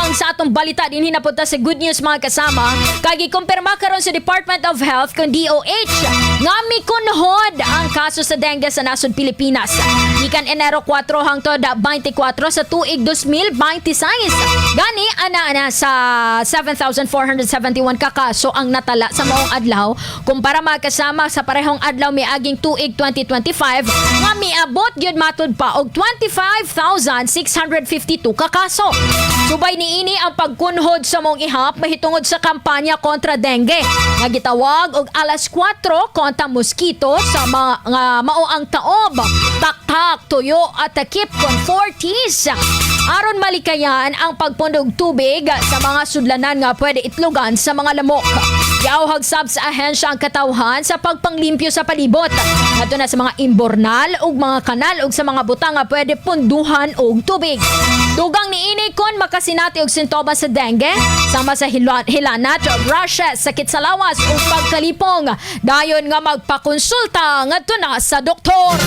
Tabang sa atong balita dinhi na punta sa good news, mga kasama, kay gikumpirma karon sa Department of Health kon DOH nga mikunhod ang kaso sa dengue sa nasod Pilipinas. Gikan Enero 4 hangtod 24 sa tuig 2026. Gani ana ana sa 7,471 ka kaso ang natala sa maong adlaw kumpara, mga kasama, sa parehong adlaw miaging tuig 2025 nga miabot gyud matud pa og 25,652 ka kaso. Subay niini ang pagkunhod sa maong ihap mahitungod sa kampanya kontra dengue nga gitawag og alas 4 kontra mosquito sa mga nga mao ang taob, taktak, tuyo at takip kon 4 Ts. Aron malikayan ang pagpundog tubig sa mga sudlanan nga pwede itlogan sa mga lamok. Giawhag sab sa ahensya ang katawhan sa pagpanglimpyo sa palibot. Ngadto na sa mga imbornal ug mga kanal ug sa mga butang nga pwede punduhan og tubig. Dugang niini kon makasinati og sintomas sa dengue sama sa hilanat, rashes, sakit sa lawas ug pagkalipong. Dayon nga magpakonsulta ngadto na sa doktor.